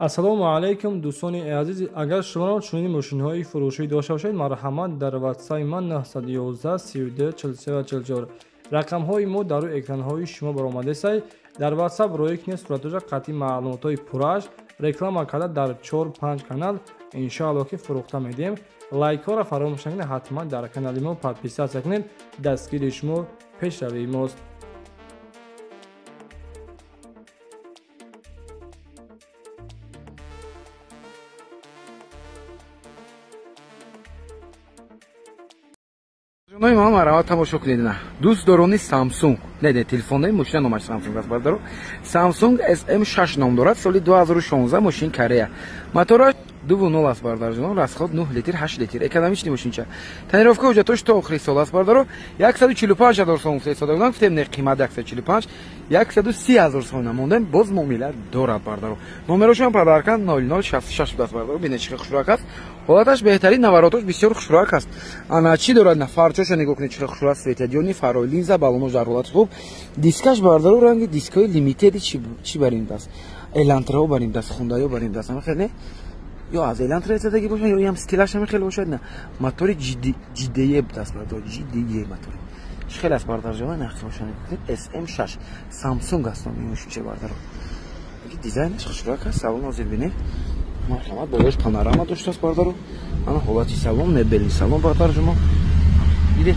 Ассалому алайкум, дӯстони азиз. Агар шумо чунин мошинҳои фурӯшӣ дошта бошед, марҳамат, дар ватсапи ман 911 32 43 44 рақамҳои мо дар рӯи экранҳои шумо баромадесай. Дар ватсап роӣ кунед суратоша қатъи маълумотҳои пурраш реклама карда дар 4-5 канал иншоалло ки фурӯхта медиҳем. Лайкҳоро фаромӯш накунед, ҳатман дар канали мо подписаться кунед. Дастгири шумо пешравии мост. Ҷонои ман, марҳамат, тамошо кунед. На дӯстдорони Samsung, не телефонҳои мошина номаш Samsung аст, бародаро. Samsung SM6 ном дорад, соли 2016, мошин Корея. Мотораш 2.0 аст, бародарҷонон, расход 9 литр, 8 литр. Экономичный мошинча. Тонировка ҳуҷҷатош то охири сол аст, бародаро. 145 ҳазор сом истифода кунам, гуфтем не қимат 145, 130 ҳазор сом намондем, боз муомила дорад, бародаро. Номерошон подарка 0066 будааст, бародаро. Бинед чӣ хушрӯяк аст. Ҳолаташ беҳтарин, наворотош бисёр хушрӯяк аст. Ана чӣ дорад? На фарчоша нигоҳ кунед, чӣ хушрӯяк, светодиодный фарой, линза, баллонош дар ҳолати хуб. Дискаш, бародаро, ранги дискҳои лимитеди чӣ барим даст? Элантраҳо барим даст, Хундаё барим даст. Ама хеле ё аз Элантра задагӣ бошад, ё ям стилаш ҳам хеле бошад. На мотори GDE будааст, бародаро, GDE мотори. Чӣ хеле аст, бародарҷон, нақшашон кунед. SM6 Samsung аст номи мошинча, бародаро. Дизайнаш хушрӯяк аст, салон ҳозир бинед. Марҳамат, болош панорама доштааст, бародаро. Ана ҳолати салон, мебели салон, бародарҷоно. Дидед,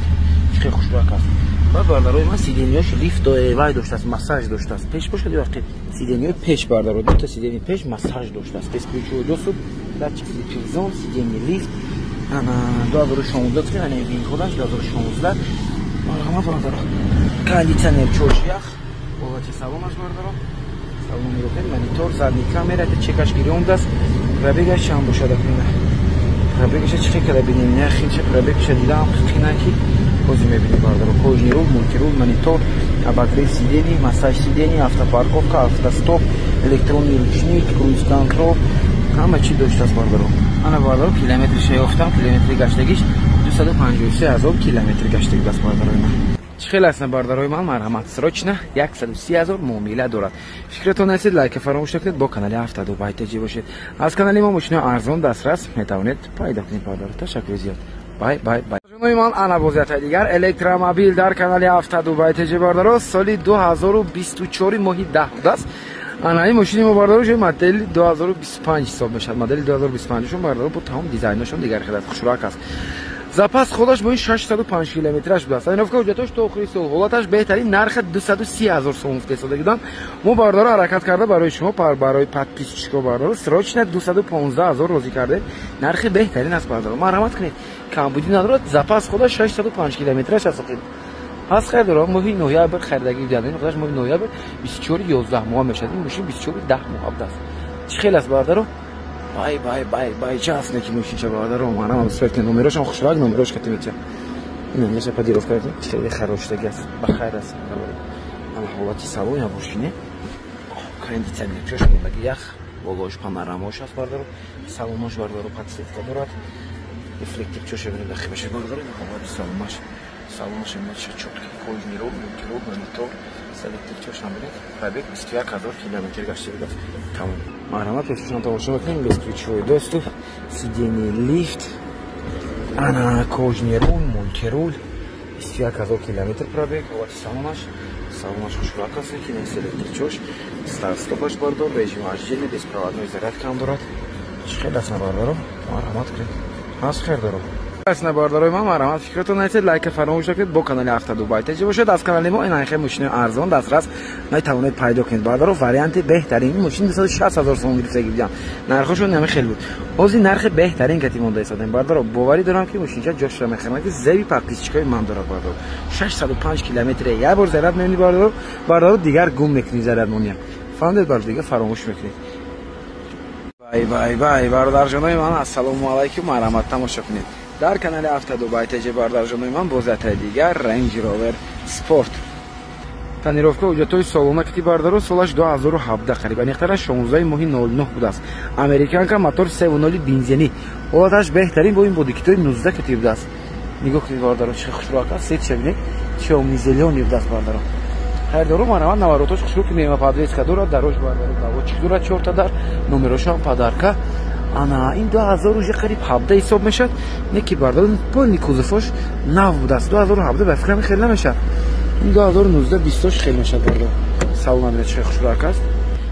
чӣ хеле хушрӯяк аст. Баъд, бародарои ман, сиденьяш лифт вай доштааст, массаж доштааст. Пеш бошад ё ақиб? Сиденьяи пеш, бародаро, дута сиденьяи пеш массаж доштааст. Бесключевой доступ, датчик слепых зон, сиденье лифт. Ана 2016 гуфтем, ана вин-кодаш 2016. Марҳамат, бародаро. Кондиционер чош ях, ҳолати салонаш, бародаро. Салон нигоҳ кунед, монитор, задний камера, чекаш гирёндааст. Пробегаш чанд бошад акнун? Пробегаша чӣ хел када бинем? Не хелча пробегаша дидам, қина ки ҳозир мебинем, бародаро. Кожаный руль, мультируль, монитор, обогрев сидений, массаж сидений, автопарковка, автостоп, электронный ручник, круиз-контроль, ҳама чӣ доштааст, бародаро. Ана, бародаро, километриша ёфтам, километри гаштагиш 253 ҳазор километр гаштагӣ аст, бародарои ман. Чӣ хел аст, бародарои ман, марҳамат, срочно 130 ҳазор муомила дорад. Фикратон нестед, лайка фаромӯш накунед, бо канали 72 байтаҷи бошед. Аз канали мо мошинаи арзон дастрас метавонед пайдо кунед, бародаро. Ташаккури зиёд. Бай бай бай. Ҷонои ман, ана бозиятҳои дигар электромобил дар канали 72 байтаҷи, бародаро, соли 2024 моҳи 10 будааст. Ана ин мошини мо, бародаро, ҷои модели 2025 ҳисоб мешавад. Модели 2025 шон, бародаро, бо тамом дизайношон дигар хел аст, хушрӯяк аст. Запас ходаш бо ин 605 километраш будааст. Тонировка ҳуҷҷатош то охири сол. Ҳолаташ беҳтарин, нархи 230 ҳазор сом гуфта будам. Мо, бародаро, ҳаракат карда барои шумо, барои подписчико, бародаро, срочно 215 ҳазор розӣ кардем. Нархи беҳтарин аст, бародаро. Марҳамат кунед. Камбудӣ надорад. Запас ходаш 605 километраш аст. Пас хайр, моҳи ноябр харидагӣ будем. Худаш моҳи ноябр 24 11 моҳ мешавад. Ин мошин 24 10 моҳ будааст. Чӣ хел аст, бародаро? Бай бай бай бай, чӣ аст неки мошинча, бародаро, манам респект, номерошам хушрак, номерош кати метиям. Ина неша подировка хеле хароштаги аст, ба хайр аст. Ана ҳолати салон я мошине. Кондиционер чош мондаги ях, болош панорамош аст, бародаро. Салонош, бародаро, подсветка дорад. Рефлектор чош бинед дахибаша, бародаро, ҳолати салонаш. Салонаш имача чёткий, кожаный руль, мультируль, монитор, селектор чош бинед. Пробег 21 ҳазор километр гашта будааст. Тамом. Марҳамат, пешашон тамошо мекунем, бесключевой доступ, сиденье лифт, ана кожаный руль, мультируль, 21 ҳазор километр пробег, ҳолати салонаш, салонаш хушрӯяк аст, ки не селектор чош, старт стопаш, бардор, режим вождения, беспроводной зарядка ҳам дорад. Чӣ хел аст, бародаро? Марҳамат кунед. Ҳаст хер дорам. Аст, бародарои ман, марҳамат, фикратон нестед, лайка фаромӯш накунед, бо канали 72 байтаҷи бошед. Аз канали мо ин хел мошинаи арзон дастрас метавонед пайдо кунед, бародаро. Варианти беҳтарин мошин 260 ҳазор сом гирифтагӣ будам. Нархошон нами хел буд. Ҳозир нархи беҳтарин кати монда истодем, бародаро. Боварӣ дорам ки мошинча ҷошро мехарам, ки зеби подписчикои ман дорад, бародаро. 605 километр як бор заряд мемонӣ, бародаро, бародаро, дигар гум мекунӣ заряд мония. Фаҳмидед, бародаро, дигар фаромӯш мекунед. Бай бай бай, бародарҷонои ман, ассалому алайкум, марҳамат, тамошо кунед. Дар канали 72 байтаҷи, бародарҷонои ман, бозиятҳои дигар Range Rover Sport. Тонировка ҳуҷҷатҳои солона кати, бародаро, солаш 2017 қариб, аниқтараш 16 моҳи 09 будааст. Американка, мотор 3.0 бензинӣ. Ҳолаташ беҳтарин, бо ин бодикитои 19 кати будааст. Нигоҳ кунед, бародаро, чӣ хушрӯяк аст, сетша бинед, чёмный зелёный будааст, бародаро. Харидоро марамат наворотош хушрӯ ки мева подвеска дорад, дарош бардаро доводчик дорад, чорта дар номерошам подарка. Ана ин 2000 уже қариб 17 ҳисоб мешавад. Не ки бардаро полный кузовош нав будааст. 2017 ба фикрам хеле намешавад. Ин 2019 20 хеле мешавад бардаро. Салон бинед чӣ хушрӯак аст.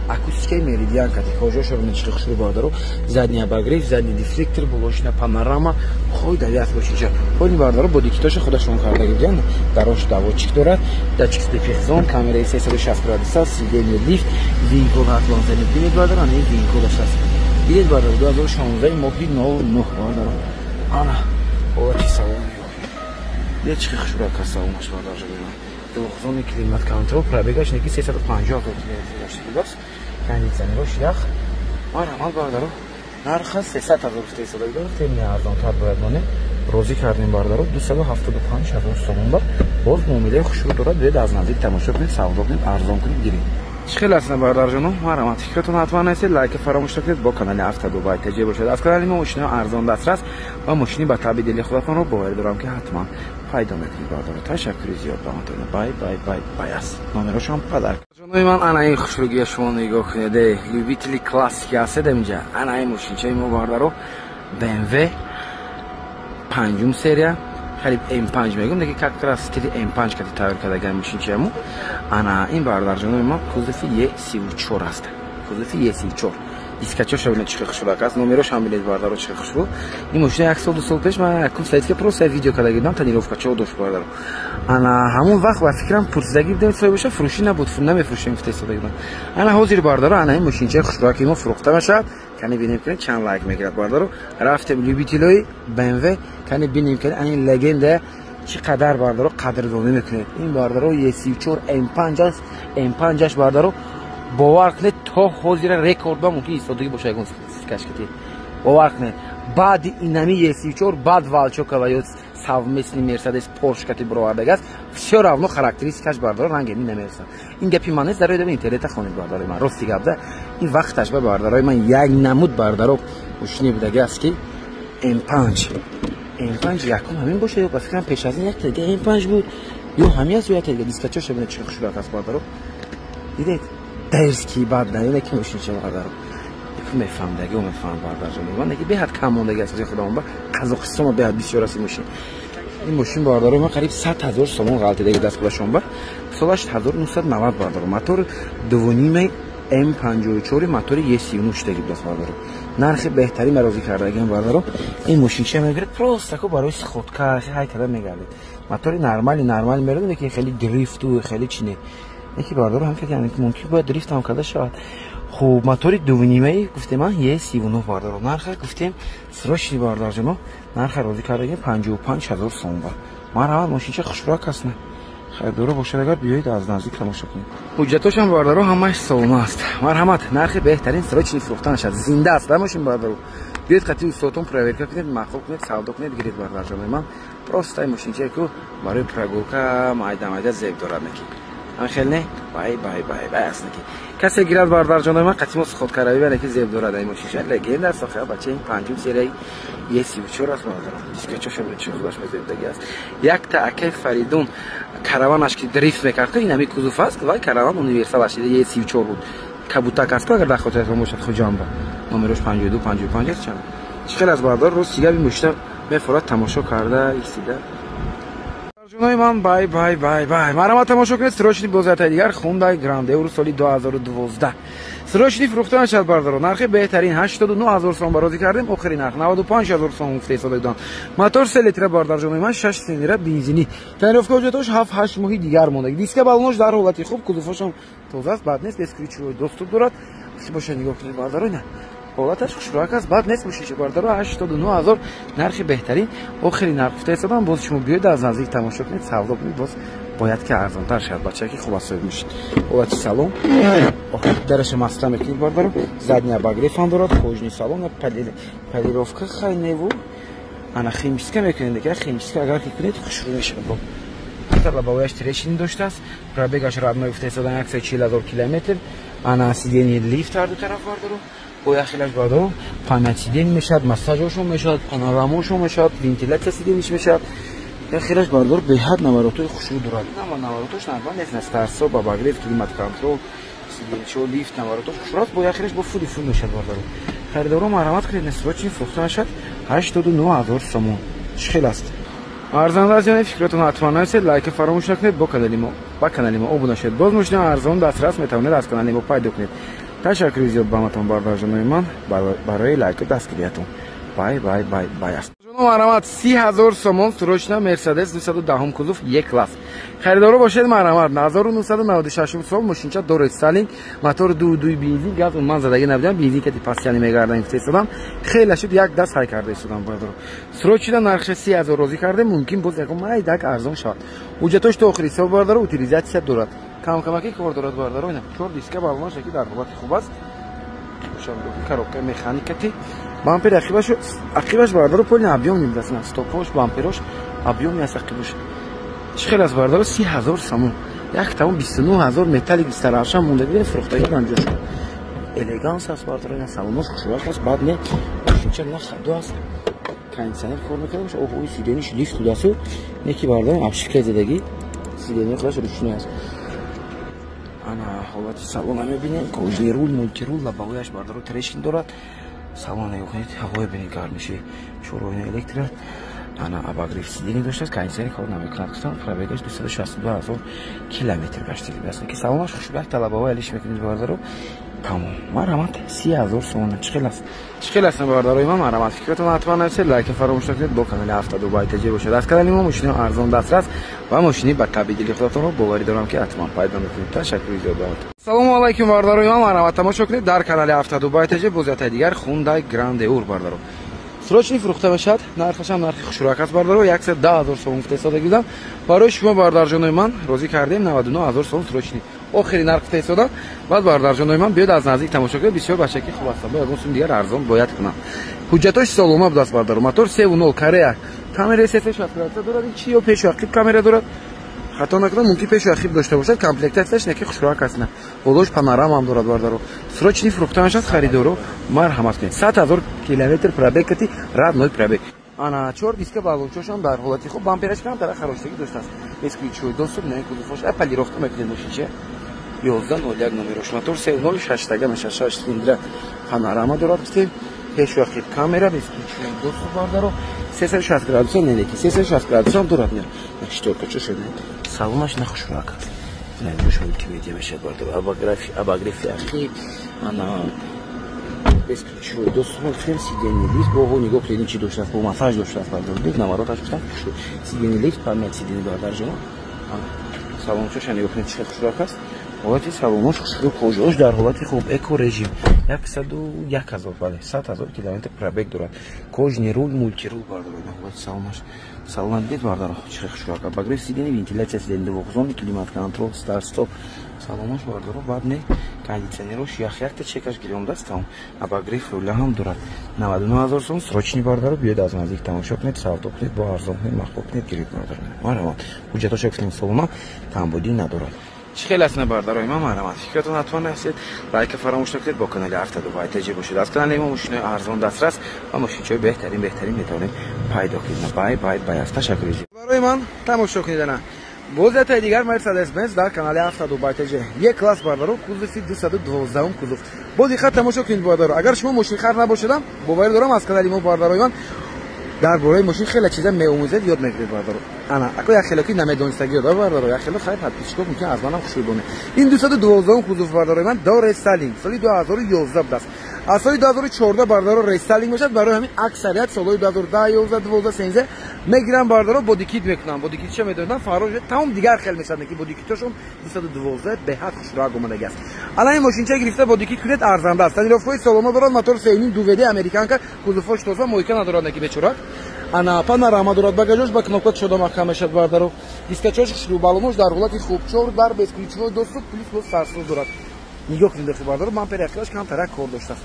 Акустикаи меридиан кати кожошо бинед чӣ хушрӯ бардаро. Задний обогрев, задний дефлектор, болошина панорама, хой давият бошиҷа. Полный бардаро бо дикитоша худашон кардаги буданд. Дарош доводчик дорад, датчик слепых зон, камераи 360 градуса, сиденье лифт, винкод ҳатман занед. Бинед бардаро, ана ин винкодаш аст. Бинед бардаро, 2016 моҳи 09 бардаро. Ана ҳолати салон нигоҳ. Бинед чӣ хушрӯак аст салонаш бардаро. Двухзонный климат-контроль, пробегаш неки 350 километр гашта будааст. Кондиционерош ях. Марҳамат бардаро. Нарха 300 ҳазор гуфта истода будам. Темни арзонтар бояд монем. Розӣ кардем бардаро 275 ҳазор сомон бар. Боз муомилаи хушрӯ дорад. Биёед аз наздик тамошо кунед, савдо кунед, арзон кунед, гиред. Чӣ хел аст бардарҷоно? Марҳамат, фикратон ҳатман нависед, лайка фаромӯш накунед, бо канали Авто Дубай ТҶ бошад. Аз канали мо мошинаи арзон дастрас ва мошини ба таби дили худатонро боварӣ дорам, ки ҳатман пайдо мекунед бардаро. Ташаккури зиёд ба ҳаматон. Бай бай бай бай аст. Номерошам подарка. Ҷонои ман, ана ин хушрӯгия шумо нигоҳ кунед. Э, любители классики ҳастед инҷа. Ана ин мошинчаи мо бардаро BMW панҷум серия, қариб М5 мегӯм, лекин как раз стили М5 кати тайёр кардаган мошинчаяму. Ана ин бардарҷонои ман кузови Е34 аст. Кузови Е34. Дискачоша бинед чӣ хушрӯак аст, номерош ҳам бинед бардаро чӣ хушрӯ. Ин мошина як сол, 2 сол пеш ман якум сайтка просто видео карда будам, тонировкачао дошт бардаро. Ана ҳамон вақт ба фикрам пурсидагӣ будем, соҳиб боша фурӯшӣ набуд, намефурӯшем гуфта истода будам. Ана ҳозир бардаро, ана ин мошинчаи хушрӯаки мо фурӯхта мешавад. Кани бинем, кунед чанд лайк мегирад бардаро. Рафтем любителои BMW, кани бинем, кани ана ин легенда чӣ қадар бардаро қадрдонӣ мекунед. Ин бардаро Е34 М5 аст. М5аш бардаро, бовар кунед, то ҳозира рекорд ба мумкин истодагӣ боша ягон кашкати. Бовар кунед, баъди инами Е34 баъд Волчока ва ё совместный Мерседес Порш кати бировардагааст. Всё равно характеристикаш бардаро ранге намерасад. Ин гапи ман нест, дар рӯи интернета хонед бардарои ман. Рости гап да, ин вақташ ба бардарои ман як намуд бардаро мошине будаги аст, ки М5 М5 якум ҳамин боша ё ба фикрам пеш аз ин як дига М5 буд, ё ҳамин аст, ё як дига. Дискачоша бинед чӣ хушрӯак аст бардаро. Дидед, дерзкий бад на ки мошинча бардаро мефаҳмдаги, мефаҳм бардарҷон. Ман неки беҳад кам мондаги аст худамон ба Қазоқистон, беҳад бисёр аст ин мошин. Ин мошин бардаро ман қариб 100 000 сомон ғалтидаги даст худашон ба солаш 1990 бардаро. Мотор дувунимаи М54, мотори Е39 шудаги будааст бардаро. Нархи беҳтарин розӣ кардагиам бардаро. Ин мошинча мегирад просто ко барои сходка ҳай када мегардед. Мотори нормали нормали мерад, лекин хеле дрифту хеле чи не. Яки бардаро ҳам фикр мумкин бояд дрифт ҳам карда шавад. Хуб, мотори дувнимаи гуфтем, Е39 бардаро. Нарха гуфтем срочный бардарҷоно, нарха розӣ кардагим 55 000 сом бар. Марҳамат, мошинча хушрӯак аст, на харидоро бошад, агар биёед аз наздик тамошо кунед. Ҳуҷҷатошам бардаро ҳамааш солона аст. Марҳамат, нархи беҳтарин, срочный фурӯхта нашад. Зинда аст мошин бардаро. Биёед қати устодтон проверка кунед, маъқул кунед, савдо кунед, гиред бардарҷонои ман. Просто мошинчае ку барои прогулка майда майда зеб дорад неки. Ҳамин хел не? Бай бай бай бай аст неки. Касе гирад бардарҷонои ман, қати мо сходкаравӣ ба неки зеб дорад ин мошинча. Легенда аст охир бача, ин панҷум серияи Е34 аст бардаро. Дискачоша чӣ худаш мезебдаги аст. Якта акай Фаридун караванаш ки дрифт мекард, ин ҳами кузов аст вай караван универсалаш Е34 буд. Кабутак аст, агар дар хотиратон бошад, Хуҷанба. Номерош 52 55 аст чанд. Чӣ хел аз бардар, рости гап, ин мошина мефорад тамошо карда истида. Ҷонои ман, бай бай бай бай. Марҳамат, тамошо кунед, срочный бозиятаи дигар Хундай Грандеур соли 2012. Срочный фурӯхта нашад бардаро. Нархи беҳтарин 89 ҳазор сом барозӣ кардем, охири нарх 95 ҳазор сом гуфта истода будам. Мотор 3 литра бардарҷонои ман, 6 цилиндра, бензинӣ. Тонировка ҳуҷҷатош 7-8 моҳи дигар мондаги. Диска баллонош дар ҳолати хуб, кузовошам тоза аст, бад нест, бесключевой доступ дорад. Боша нигоҳ кунед бардаро, ина ҳолаташ хушрӯак аст, бад нест мошинча бардаро. 89 ҳазор нархи беҳтарин, охири нарх гуфта истодам. Боз шумо биёед аз наздик тамошо кунед, савдо кунед, боз бояд ки арзонтар шавад. Бачаки хуб аст соҳиб мошин. Ҳолати салон дараша масла мекунед бардаро, задний обогрев ҳам дорад, кожаный салон, полировка хай неву. Ана химчистка мекунед, ки химчистка агар ки кунед, хушрӯ мешавад. Лобовояш трещины доштааст, пробегаш родной гуфта истодан 140 ҳазор километр. Ана сиденье лифт ҳар ду тараф бардаро, бояхелаш бардоро, память сидений мешавад, массажошон мешавад, панорамошон мешавад, вентиляция сидениш мешавад. Яхираш бардар беҳад наворотои хушрӯ дорад. Ама наворотош нормал нест, на старт-стоп, обогрев, климат-контрол, сиденье, лифт, наворотош хушрӯ аст, бо яхираш бо фули фул мешавад бардаро. Харидоро марҳамат кунед, срочный фурӯхта мешавад 89 000 сомон. Чӣ хел аст? Арзон аст ё не, фикратонро ҳатман нависед, лайк фаромӯш накунед, бо канали мо, ба канали мо обуна шавед. Боз мошини арзон дастрас метавонед аз канали мо пайдо кунед. Ташаккури зиёд ба ҳаматон бардарҷонои ман барои лайку дастгириятон. Бай бай бай бай аст. Марҳамат 30 000 сомон срочно Мерседес 210 кузов Е класс. Харидоро бошед марҳамат 1996 сол мошинча доред Сталин, мотор 2.2 бензин, газ ман задагӣ набудам, бензин кати пасяни мегардам гуфта хеле шуд як даст ҳай карда истодам бародаро. Срочно нархша 30 000 розӣ кардем, мумкин боз ягон майдак арзон шавад. Ҳуҷҷатош то охири ҳисоб бародаро, утилизатсия дорад. Кам-камаки кор дорад бародаро, ина 4 диска балонаш яки дар ҳолати хуб аст. Коробка механикати. Бампер ақибаш бародаро полный объем нимдаст, стопош, бамперош объем аст ақибаш. Чӣ хел аст бародаро? 30 000 сомон. Як тамом 29 000 металлик саравшан монда, фурӯхтагӣ панҷоҳ шуд. Элеганс аст бародаро, ина салонаш хушрӯ аст, бад не. Мошинча на хаду аст. Кондиционер кор мекарда боша, оҳ, сиденье лифт будасту, неки бародаро обшивка задагӣ, сиденье худаш ручной аст. Ана ҳолати салона мебинем, кожаный руль, мультируль, лобовояш бародаро трещин дорад. Салона нигоҳ кунед, ҳавои бинед гармиши, чоройна электро, ана обогрев сиденье доштааст, кондиционер кор намекунад. Гуфтам пробегаш 262 000 километр гаштагӣ аст. Ки салонаш хушбахт, талабаҳои алиш мекунед бародаро. Тамом. Марҳамат 30 000 сомон. Чӣ хел аст? Чӣ хел аст бародарои ман? Марҳамат фикратонро ҳатман нависед, лайк фаромӯш накунед, бо канали 72 байтаҷи бошад. Аз канали мо мошини арзон дастрас ва мошини ба табъи дили худатонро боварӣ дорам ки ҳатман пайдо мекунед. Ташаккури зиёд ба ҳаматон. Салому алайкум бародарои ман, марҳамат тамошо кунед дар канали 72 байтаҷи боз яктаи дигар Hyundai Grandeur бародаро. Срочный фурӯхта мешавад, нархаш ҳам нархи хушрӯак аст бародаро, 110 000 сомон гуфта истода будам. Барои шумо бародарҷонои ман розӣ кардем 99 000 сомон срочный. Охири нарх гуфта истода. Баъд бародарҷонои ман биёд аз наздик тамошо кунед, бисёр бачаки хуб ҳастанд. Бояд сум дигар арзон бояд кунам. Ҳуҷҷатош солома будааст бародаро. Мотор 3.0 Корея. Камераи 360 градуса дорад, ин чи ё пешу ақиб камера дорад. Хато накунам, мумкин пешу ақиб дошта бошад, комплектатсияш неки хушрӯак аст. Болош панорама ҳам дорад бародаро. Срочный фурӯхта мешавад, харидоро марҳамат кунед. 100 000 километр пробег кати родной пробег. Ана 4 диска балончошам дар ҳолати хуб, бампераш камтара хароштагӣ доштааст. Бесключевой доступ, не кузовош, а полировка мекунед мошинча. 1101 номерош, мотор 3.0 шаштага мешавад, 6 цилиндра, панорама дорад, гуфтем, пешу ақиб камера, бесключевой доступ бародаро, 360 градуса, не неки 360 градуса ҳам дорад. Не, шторка чо шуд, салонаш на хушрӯак. Не, ҷош мультимедиа мешавад бародаро, обогрев ақиб, ана бесключевой доступ, гуфтем, сиденье лифт, бо нигоҳ кунед, ин чи доштааст, бо массаж доштааст бародаро, дид навороташ гуфтам, сиденье лифт, память сиденье бародарҷоно. Салончоша нигоҳ кунед, чӣ хушрӯак аст. Ҳолати салонош хушрӯ, кожаош дар ҳолати хуб, эко режим, 101 000, бале, 100 000 километр пробег дорад. Кожаный руль, мультируль бародаро, ҳолати салонаш. Салон дид бародаро, чӣ хушрӯак. Обогрев сиденье, вентиляция сиденье двухзонный, климат-контроль, старт-стоп. Салонаш бародаро бад не, кондиционерош ях якта чекаш гирёндааст, тамом. Обогрев руля ҳам дорад. 99 000 сом срочный бародаро, биёед аз наздик тамошо кунед, савдо кунед, бо арзон кунед, махлуб кунед, гиред бародаро. Марҳамат. Ҳуҷҷатоша гуфтем солона, камбудӣ надорад. Чӣ хел аст бародарои ман? Марҳамат фикратон ҳатман нависед, лайка фаромӯш накунед, бо канали 72 байтаҷи бошед. Аз канали мо мошинои арзон дастрас ва мошинчаҳои беҳтарин беҳтарин метавонед пайдо кунед. Бай бай бай аст. Ташаккури зиёд. Барои ман тамошо кунед ана. Боз яктаи дигар Mercedes-Benz дар канали 72 байтаҷи. Е класс бародаро, кузови 212 кузов. Бо диққат тамошо кунед бародаро. Агар шумо мошинхар набошедам, боварӣ дорам аз канали мо бародарои ман дар бораи мошин хеле чиза меомӯзед, ёд мегиред бародаро. Ана, ако як хеле ки намедонистагӣ ёд бародаро, як хеле хайр подписчиков мумкин аз манам хушрӯ бонед. Ин 212 кузов бародарои ман до рестайлинг соли 2011 будааст. Аз соли 2014 бародаро рестайлинг мешавад, барои ҳамин аксарият солҳои 2010, 11, 12, 13 мегирам бародаро, бодикит мекунам. Бодикитша медонам, фарош тамом дигар хел мешавад, ки бодикитошон 212 беҳад хушрӯак омадагӣ аст. Ана ин мошинча гирифта бодикит кунед, арзанда аст. Тонировкаи солома дорад, мотор 3.5 2WD американка, кузовош тоза, мойка надорад, ки бечорак. Ана панорама дорад, багажош ба кнопка шуда маҳкам мешавад бародаро. Дискачош хушрӯ, балонош дар ҳолати хуб, 4 дар бесключевой доступ, плюс боз сарсоз дорад. Нигоҳ кунед дохил бародаро, бампери ақибаш камтарак кор доштааст.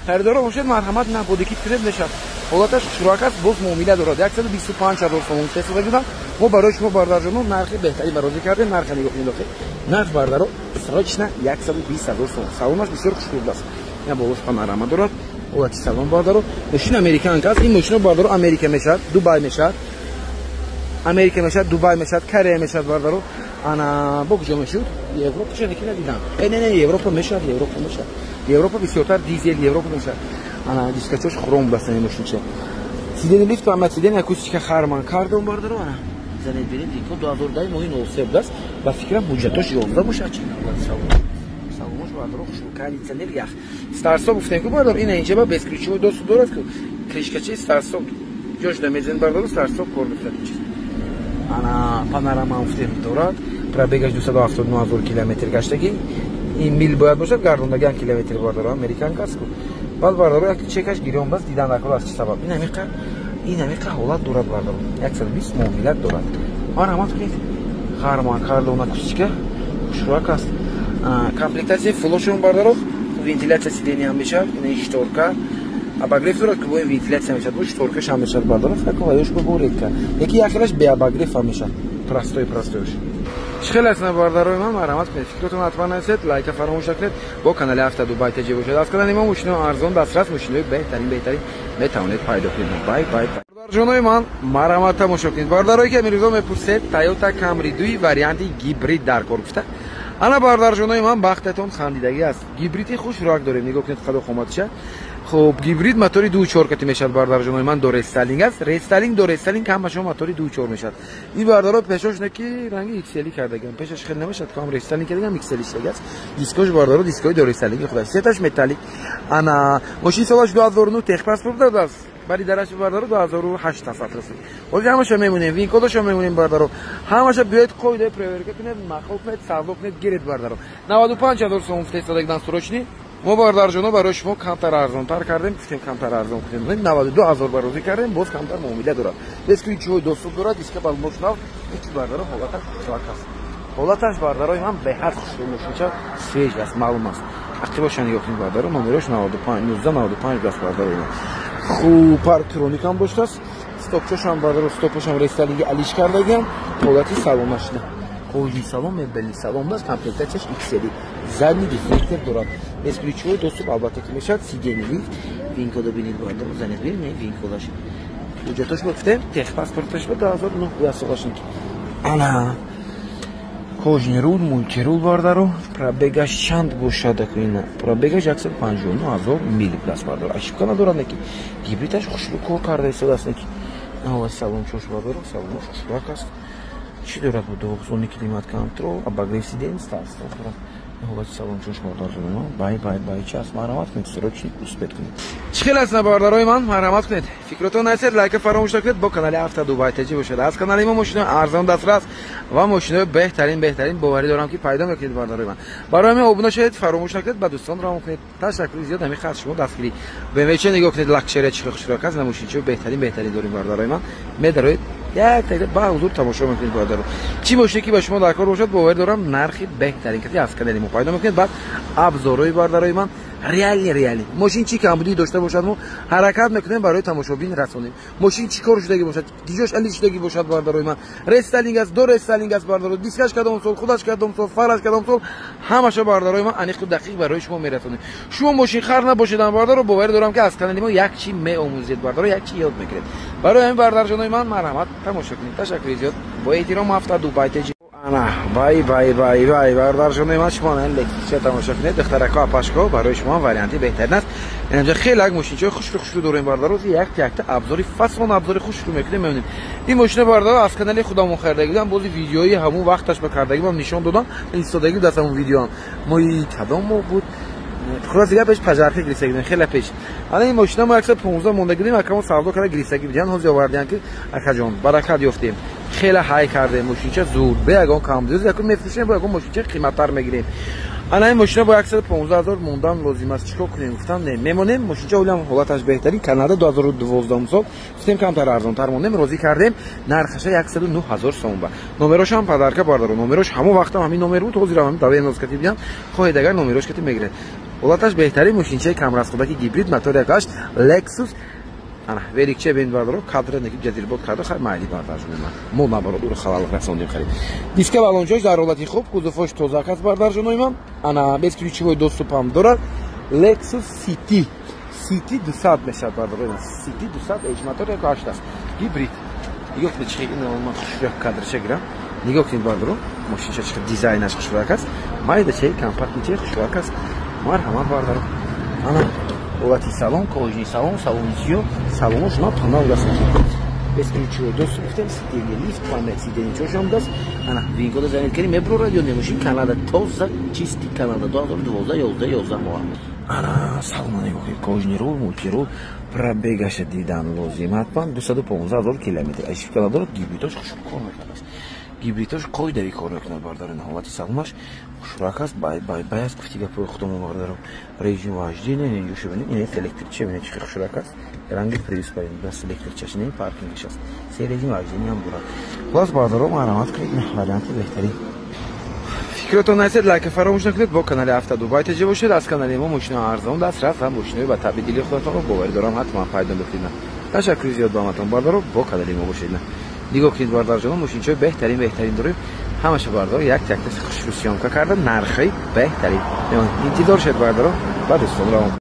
Харидоро бошед, марҳамат, на бодикит кунед мешавад. Ҳолаташ хушрӯак аст, боз муомила дорад. 125 000 сомон истифода кардам. Мо барои шумо бародарҷонон нархи беҳтарин барозӣ кардем. Нарха нигоҳ кунед дохил. Нарх бародаро срочно 120 000 сомон. Салонаш бисёр хушрӯ аст. Ина болош панорама дорад. Ҳолати салон бародаро. Мошин американка аст. Ин мошино бародаро Америка мешавад, Дубай мешавад. Америка мешавад, Дубай мешавад, Корея мешавад бародаро. Ана бо куҷо мешуд? Европа ча неки надидам. Не, Европа мешавад, Европа мешавад. Европа бисёртар дизел Европа мешавад. Ана дискачош хром бастани мошинча. Сиденье лифт ама сиденье акустика Харман Кардон бародаро ана. Занед бинед, дикон 2010 моҳи 03 будааст. Ба фикрам ҳуҷҷатош 11 бошад чи навбат саломош бародаро хушрӯ кондитсионер ях. Старт-стоп гуфтем ку бародаро, ина инҷа ба бесключевой доступ дорад ку. Крышкачаи старт-стоп ҷош намезанед бародаро, старт-стоп кор мекунад ин чиз. Ана панорама гуфтем дорад. Пробегаш 279 000 километр гаштагӣ. Ин мил бояд бошад, гардондагиам километр бародаро, американка аст ку. Баъд бародаро як чекаш гирён баст, дидан дар аз чӣ сабаб. Ин ҳамиқа ҳолат дорад бародаро. 120 муомилат дорад. Марҳамат кунед. Харман Кардон акустика хушрӯяк аст. Комплектатсияи фулошон бародаро, вентилятсия сиденья ҳам мешавад, ин шторка обогрев дорад ки бо ин вентилятсия мешавад, бо шторкаш ҳам мешавад бародаро, факт ва ёш бо редка. Яки яхелаш беобогрев ҳам мешавад. Простой простоиш. Чӣ хел аст бародарои ман, марҳамат кунед. Фикротон ҳатман нависед, лайка фаромӯш накунед. Бо канали Авто Дубай ТЖ бошад. Аз канали мо мошинои арзон дастрас, мошинои беҳтарин метавонед пайдо кунед. Бай бай бай. Бародарҷонои ман, марҳамат тамошо кунед. Бародарое ки амирӯзо мепурсед, Toyota Camry 2 варианти гибрид дар кор гуфта. Ана бародарҷонои ман, бахтатон хандидагӣ аст. Гибриди хушрӯяк дорем. Нигоҳ кунед қадо қоматиша. Хуб, гибрид мотори 2.4 кати мешавад бародарҷонои ман, до рестайлинг аст. Рестайлинг до рестайлинг ҳамашон мотори 2.4 мешавад. Ин бародаро пешош не ки ранги XL кардагиам. Пешаш хеле намешавад, ки ҳам рестайлинг кардагиам, XL шудагӣ аст. Дискош бародаро дискои до рестайлинги худаш. Сеташ металлик. Ана мошин солаш 2009 техпаспорт додааст. Бари дараш бародаро 2008 аст расид. Ҳозир ҳамаша мемонем, винкодашо мемонем бародаро. Ҳамаша биёед қоидаи проверка кунед, маъқул кунед, савдо кунед, гиред бародаро. 95 000 сом фтестодагдан срочный. Мо бародарҷоно барои шумо камтар арзонтар кардем, гуфтем камтар арзон кунем. 92 000 барозӣ кардем, боз камтар муомила дорад. Бесключевой доступ дорад, диска балмош нав, ҳеҷ бародаро ҳолаташ хушрак аст. Ҳолаташ бародарои ман беҳад хушрӯ мошинча свеж аст, маълум аст. Ақибаша нигоҳ кунед бародаро, номерош 95 1995 аст бародарои ман. Хуб, парктроник ҳам доштааст. Стопчошам бародаро, стопошам рестайлинги алиш кардагиам, ҳолати салонаш не. Кожаный салон, мебельный салон аст, комплектатсияш XL. Задний дефлектор дорад. Бесключевой доступ албатта ки мешавад, сиденье лифт, винкодо бинед бародаро, занед бинед, винкодаш. Ҳуҷҷатош гуфтем, техпаспорташ ба 2009 буд солаш. Ана кожаный руль, мультируль бародаро, пробегаш чанд бошад ина? Пробегаш 159 000 мил аст бародаро. Ошибка надорад неки. Гибридаш хушрӯ кор карда истодааст неки. Ава салон чош бародаро, салонаш хушрӯяк аст. Чӣ дорад бо двухзонный климат-контроль, обогрев сидений, старт-стоп дорад. Ҳолати салон чош бародаро. Бай бай бай час марҳамат кунед, срочный успеть кунед. Чӣ хел аст бародарои ман, марҳамат кунед. Фикротон нависед, лайка фаромӯш накунед. Бо канали Авто Дубай ТЖ бошад. Аз канали мо мошинои арзон дастрас ва мошинои беҳтарин боварӣ дорам ки пайдо мекунед бародарои ман. Барои ҳамин обуна шавед, фаромӯш накунед, ба дӯстон равон кунед. Ташаккури зиёд ҳамин хат шумо дастгирӣ. BMW ча нигоҳ кунед, лакшерия чӣ хушрӯяк аст, мошинчаи беҳтарин дорем бародарои ман. Медароед як так ба ҳузур тамошо мекунед бародаро. Чӣ мошине ки ба шумо дар кор бошад, боварӣ дорам нархи беҳтарин ки аз канали мо пайдо мекунед. Баъд абзорҳои бародарои ман реалӣ. Мошин чӣ камбудӣ дошта бошад, мо ҳаракат мекунем барои тамошобин расонем. Мошин чӣ кор шудагӣ бошад, гиҷош али шудагӣ бошад бародарои ман. Рестайлинг аст, до рестайлинг аст бародаро, дискаш кадом сол, худаш кадом сол, фараш кадом сол, ҳамаша бародарои ман аниқу дақиқ барои шумо мерасонем. Шумо мошинхар набошед бародаро, боварӣ дорам ки аз канали мо як чӣ меомӯзед бародаро, як чӣ ёд мегиред. Барои ҳамин бародарҷонои ман марҳамат тамошо кунед. Ташаккури зиёд. Бо эҳтиром Авто Дубай ТЖ. Ана бай бай бай бай бародарҷонои ман, шумо ана Lexus тамошо кунед. Духтарако, апашко, барои шумо варианти беҳтарин аст. Инҷа хеле як мошинчаи хушрӯ дорем бародаро. Як якта абзори фасон, абзори хушрӯ мекунем, мебинем. Ин мошина бародаро аз канали худамон харидаги будам, бози видеои ҳамон вақташ ба кардагиам нишон додам, истодагӣ буд аз ҳамон видеоам. Мои кадом моҳ буд? Хулоса дигар пеш пажарка гирифтагӣ будем, хеле пеш. Ана ин мошина мо 115 мондагӣ будем, акамон савдо карда гирифтагӣ будем. Ҳозир овардиам ки акаҷон баракат ёфтем. Хеле ҳай кардем, мошинча зур, бе ягон камбудӣ, якун мефурӯшем, бо ягон мошинча қиматтар мегирем. Ана ин мошина бо 115 000 мондан лозим аст. Чикор кунем? Гуфтам не, мемонем. Мошинча ҳолам ҳолаташ беҳтарин. Канада 2012 сол гуфтем камтар арзонтар мондем, розӣ кардем. Нархаша 109 000 сом ба. Номерош ҳам падарка бародаро. Номерош ҳамон вақтам ҳамин номер буд, ҳозир ҳам даве ноз кати бидам. Хоҳед агар номерош кати мегиред. Ҳолаташ беҳтарин, мошинчаи камрасходаки гибрид, мотори 1.8 Lexus. Ана великче бин бародаро, кадр неки ҷазирбод карда, хай майли бардарҷони ман. Мо набарод уро халал расондем харид. Диска балончош дар ҳолати хуб, кузовош тоза аст бардарҷонои ман. Ана бесключевой доступ ҳам дорад. Lexus CT. CT 200 мешавад бародарои ман. CT 200 H мотор 1.8 аст. Гибрид. Нигоҳ кунед, чи ин ман хушрак кадрша гирам. Нигоҳ кунед, бардаро, мошинча чи дизайнаш хушрак аст, майдачаи компактничаи хушрак аст. Марҳамат, бардаро. Ана ҳолати салон, кожаный салон, салони сиёҳ, салонош на панав даст, бесключевой доступ гуфтем, сиденье лифт, память сиденье чошам даст. Ана VIN-кода занед кардем, меброрад ё не? Мошин Канада, тоза, чистый Канада, 2012, 11, 11 моҳ. Ана салона нигоҳ кунед, кожаный руль, мультируль. Пробегаша дидан лозим ҳатман, 215 000 километр. Ошибка надорад, гибридош хушрӯ кор мекунад, гибридош қоидави кор мекунад, бардар. Ин ҳолати салонаш хушрак аст, бай бай бай аст, гуфти гапои худомо, бардаро. Режим вождения инҷо шубинед, ин электрича бинед, чӣ хушрак аст, ранги Приус даст, электричаш не, паркингаш аст, се режим вождения ҳам дорад. Хулос, бардаро, марҳамат кунед, варианти беҳтарин. Фикротон нарасед, лайка фаромӯш накунед, бо канали Авто Дубай ТЖ бошед. Аз канали мо мошинаи арзон дастрас ва мошинои ба табъи дили худатонро, боварӣ дорам, ҳатман пайдо мекунед. Ташаккури зиёд ба ҳаматон, бардаро, бо канали мо бошед. Нигоҳ кунед, бардарҷонон, мошинчаҳои беҳтарин, беҳтарин дорем. Ҳамаша, бардаро, як якта хушрӯ съёмка карда, нархҳои беҳтарин. Интизор шед, бардаро, ба дӯстон равон.